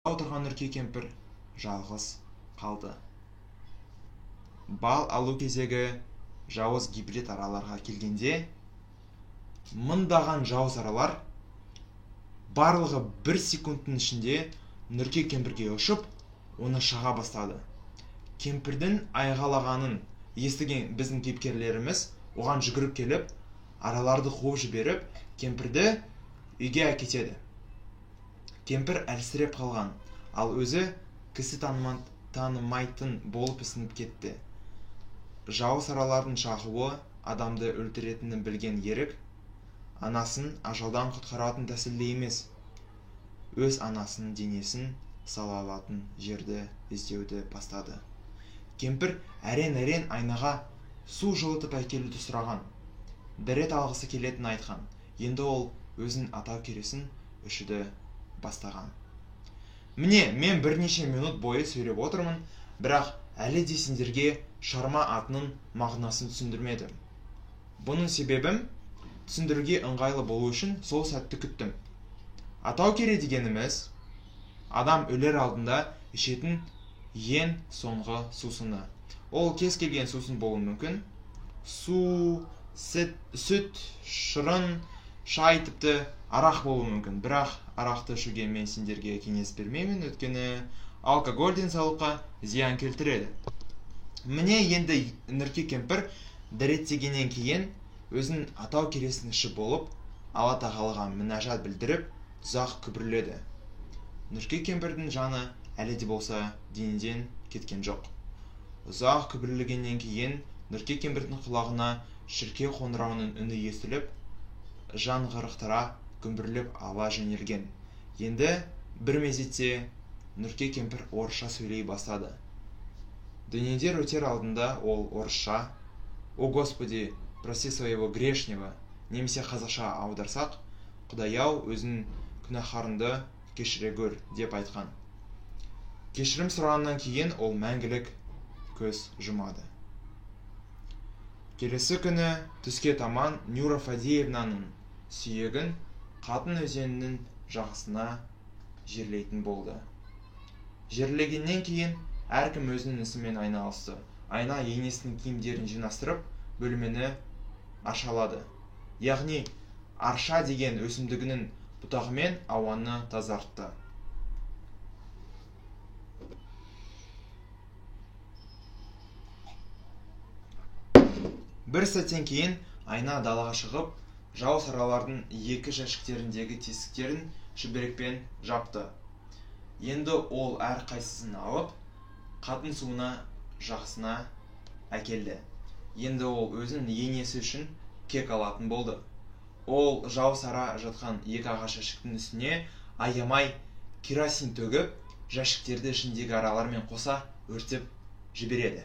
Отырған Нұрке кемпір жалғыз қалды. Бал алу кезегі жауыз гибрид араларға келгенде, мыңдаған жауыз аралар барлығы бір секундтың ішінде Нұрке кемпірге ұшып, оны шаға бастады. Кемпірдің айғалағанын естіген біздің кейіпкерлеріміз оған жүгіріп келіп, араларды қуып жіберіп, кемпірді үйге әкетеді. Кемпір әлсіреп қалған, ал өзі кісі танымайтын болып ісініп кетті. Жауыз аралардың шағуы адамды өлтіретінін білген Ерік анасын ажалдан құтқаратын тәсілді емес, өз анасының денесін сала алатын жерді іздеуді бастады. Кемпір әрең-әрең Айнаға су жылытып әкелуді сұраған. Дәрет алғысы келетінін айтқан. Енді ол өзінің атау кересін ішуді бастаған. Міне, мен бірнеше минут бойы сөйлеп отырмын, бірақ әлі де сендерге шығарма атының мағынасын түсіндірмедім. Бұның себебім түсіндіруге ыңғайлы болу үшін сол сәтті күттім. Атау кере дегеніміз адам өлер алдында ішетін ең соңғы сусыны. Ол кез келген сусын болуы мүмкін. Су, сүт, шырын, шай, тіпті арақ болуы мүмкін. Бірақ арақты ішуге мен сендерге кеңес бермеймін, өйткені алкоголь денсаулыққа зиян келтіреді. Міне, енді Нұрке кемпір дәреттегеннен кейін өзінің атау кересін ішіп болып, Алла тағалаға мінәжат білдіріп, ұзақ күбірледі. Нұрке кемпірдің жаны әлі де болса денеден кеткен жоқ. Ұзақ күбірлегеннен кейін Нұрке кемпірдің құлағына шіркеу қоңырауының үні естіліп, жаңғырықтыра күмбірлеп ала жөнелген. Енді бір мезетте Нұрке кемпір орысша сөйлей бастады. Дүниеден өтер алдында ол орысша «О Господи, прости своего грешнего», немесе қазақша аударсақ, «Құдай-ау, өзің күнәһарыңды кешіре гөр» деп айтқан. Кешірім сұрағаннан кейін ол мәңгілік көз жұмады. Келесі күні түске таман Нюра Фадеевнаның сүйегін Қатын өзенінің жағасына жерлейтін болды. Жерлегеннен кейін әркім өзінің ісімен айналысты. Айна енесінің киімдерін жинастырып, бөлмені аршалады. Яғни арша деген өсімдігінің бұтағымен ауаны тазартты. Бір сәттен кейін Айна далаға шығып, жауыз аралардың екі жәшіктеріндегі тесіктерін шүберекпен жапты. Енді ол әр қайсысын алып, қатын суына жағасына әкелді. Енді ол өзінің енесі үшін кек алатын болды. Ол жауыз ара жатқан екі ағаш жәшіктің үстіне аямай керосин төгіп, жәшіктерді ішіндегі аралармен қоса өртеп жібереді.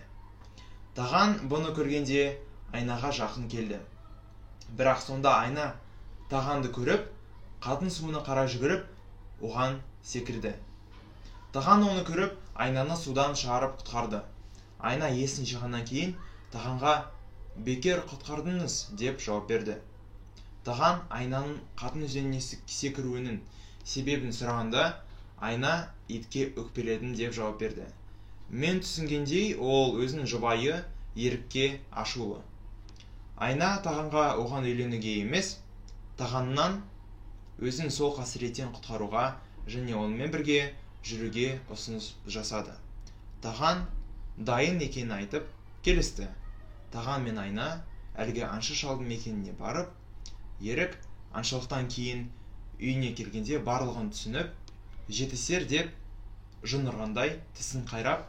Таған бұны көргенде Айнаға жақын келді. Бірақ сонда Айна Тағанды көріп, қатын суына қарай жүгіріп, оған секірді. Таған оны көріп, Айнаны судан шығарып құтқарды. Айна есін жиғаннан кейін Тағанға «Бекер құтқардыңыз» деп жауап берді. Таған Айнаның қатын өзеніне секіруінің себебін сұрағанда, Айна итке өкпеледім деп жауап берді. Мен түсінгендей, ол өзінің жұбайы Ерікке ашулы. Айна Тағанға оған үйленуге емес, Тағаннан өзін сол қасіреттен құтқаруға және онымен бірге жүруге ұсыныс жасады. Таған дайын екенін айтып, келісті. Таған мен Айна әлгі аңшы шалдың мекеніне барып, Ерік аңшылықтан кейін үйіне келгенде барлығын түсініп, жетісер деп жын ұрғандай тісін қайрап,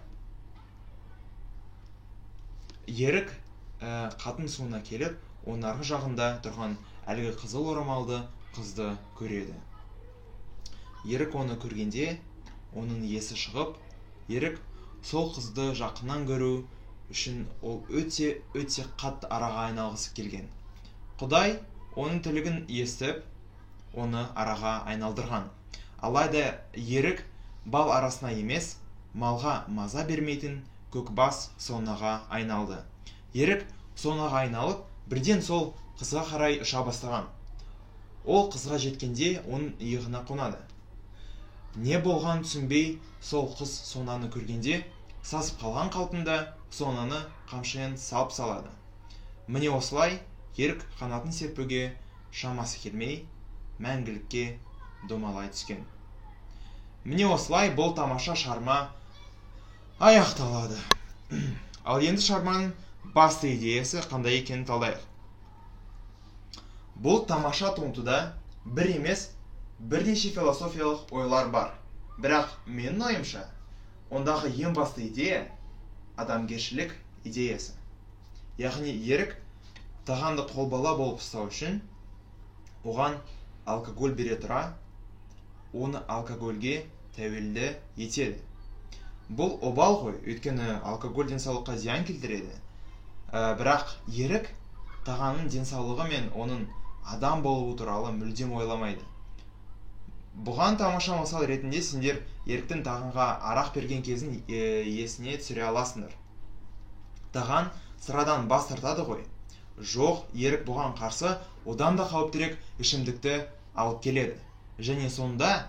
Ерік қатын суына келіп, оның арғы жағында тұрған әлгі қызыл орамалды қызды көреді. Ерік оны көргенде, оның есі шығып, Ерік сол қызды жақыннан көру үшін ол өте-өте қатты араға айналғысы келген. Құдай оның тілегін естіп, оны араға айналдырған. Алайда Ерік бал арасына емес, малға маза бермейтін көкбас сонаға айналды. Ерік сонаға айналып, бірден сол қызға қарай ұша бастаған. Ол қызға жеткенде оның иығына қонады. Не болғанын түсінбей, сол қыз Сонаны көргенде сасып қалған қалпында Сонаны қамшымен салып салады. Міне осылай Ерік қанатын серпуге шамасы келмей, мәңгілікке домалай түскен. Міне осылай бұл тамаша шығарма аяқталады. Ал енді шығарманың басты идеясы қандай екенін талдайық. Бұл тамаша туындыда бір емес, бірнеше философиялық ойлар бар. Бірақ менің ойымша, ондағы ең басты идея адамгершілік идеясы. Яғни Ерік Тағанды қолбала болып ұстау үшін оған алкоголь бере тұра, оны алкогольге тәуелді етеді. Бұл обал ғой, өйткені алкоголь денсаулыққа зиян келтіреді. Бірақ Ерік Тағанның денсаулығы мен оның адам болуы туралы мүлдем ойламайды. Бұған тамаша мысал ретінде сендер Еріктің Тағанға арақ берген кезін есіне түсіре аласыңдар. Таған сырадан бас тартады ғой. Жоқ, Ерік бұған қарсы одан да қауіптірек ішімдікті алып келеді. Және сонда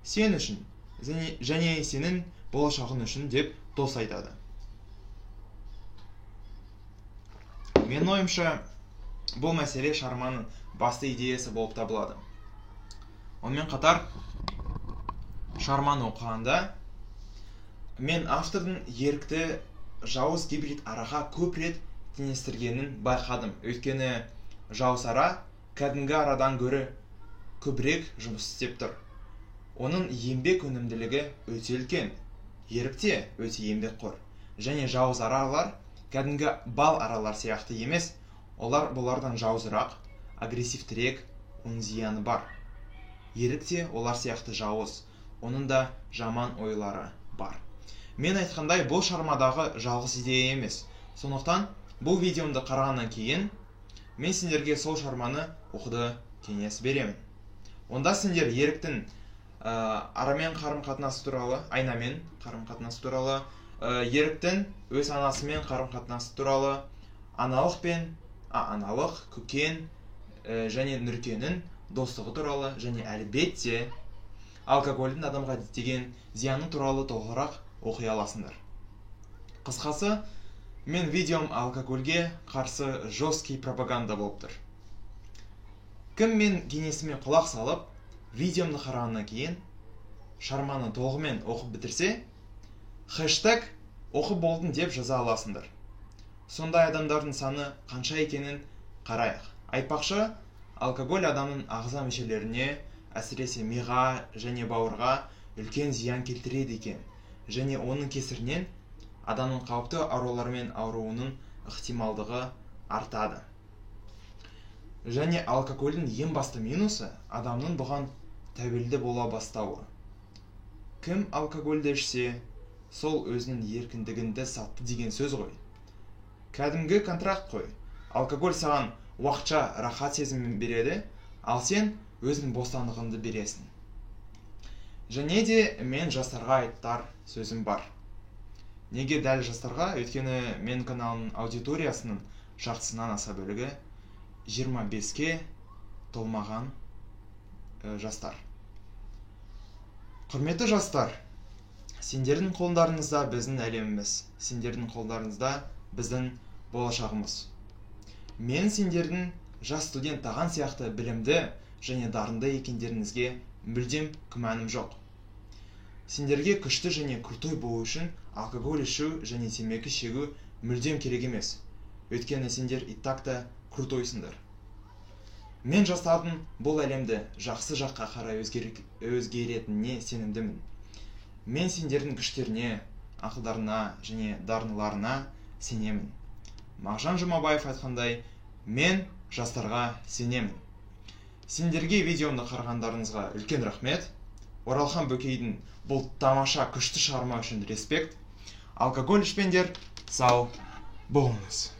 сен үшін және сенің болашағың үшін деп тост айтады. Менің ойымша, бұл мәселе шығарманың басты идеясы болып табылады. Онымен қатар, шығарманы оқығанда мен автордың Ерікті жауыз гибрид араға көп рет теңестіргенін байқадым. Өйткені жауыз ара кәдімгі арадан гөрі көбірек жұмыс істеп тұр. Оның еңбек өнімділігі өте үлкен. Ерік те өте еңбекқор. Және жауыз аралар кәдімгі бал аралар сияқты емес, олар бұлардан жауызырақ, агрессивтірек, оның зияны бар. Ерік те олар сияқты жауыз, оның да жаман ойлары бар. Мен айтқандай, бұл шығармадағы жалғыз идея емес. Сондықтан бұл видеомды қарағаннан кейін мен сендерге сол шығарманы оқуды кеңес беремін. Онда сендер Еріктің арамен қарым-қатынасы туралы, айнамен қарым-қатынасы туралы, Еріктің өз анасымен қарым-қатынасы туралы, аналық пен аналық, көкен және Нұркенің достығы туралы және әлбетте алкогольдің адамға деген зияны туралы толығырақ оқи аласыңдар. Қысқасы, мен видеом алкогольге қарсы жесткий пропаганда болып тұр. Кім мен кеңесіме құлақ салып, видеомды қарағаннан кейін шығарманы толығымен оқып бітірсе, хэштег оқып болдым деп жаза аласыңдар. Сондай адамдардың саны қанша екенін қарайық. Айтпақшы, алкоголь адамның ағза мүшелеріне, әсіресе миға және бауырға үлкен зиян келтіреді екен. Және оның кесірінен адамның қауіпті аурулармен ауруының ықтималдығы артады. Және алкогольдің ең басты минусы адамның бұған тәуелді бола бастауы. Кім алкогольді ішсе, сол өзінің еркіндігінді сатты деген сөз ғой. Кәдімгі контракт қой. Алкоголь саған уақытша рахат сезімін береді, ал сен өзің бостандығыңды бересің. Және де мен жастарға айтар сөзім бар. Неге дәл жастарға? Өйткені мен каналымның аудиториясының жартысынан аса бөлігі 25-ке толмаған жастар. Құрметті жастар, сендердің қолдарыңызда біздің әлеміміз, сендердің қолдарыңызда біздің болашағымыз. Мен сендердің жас студент Таған сияқты білімді және дарынды екендеріңізге мүлдем күмәнім жоқ. Сендерге күшті және крутой болу үшін алкоголь ішу және темекі шегу мүлдем керек емес. Өйткені сендер и так та крутойсыңдар. Мен жастардың бұл әлемді жақсы жаққа қарай өзгеретініне сенімдімін. Мен сендердің күштеріне, ақылдарына және дарынларына сенемін. Мағжан Жұмабаев айтқандай, мен жастарға сенемін. Сендерге видеомды қарағандарыңызға үлкен рахмет. Оралхан Бөкейдің бұл тамаша күшті шығарма үшін респект. Алкоголь ішпеңдер, сау болыңыз.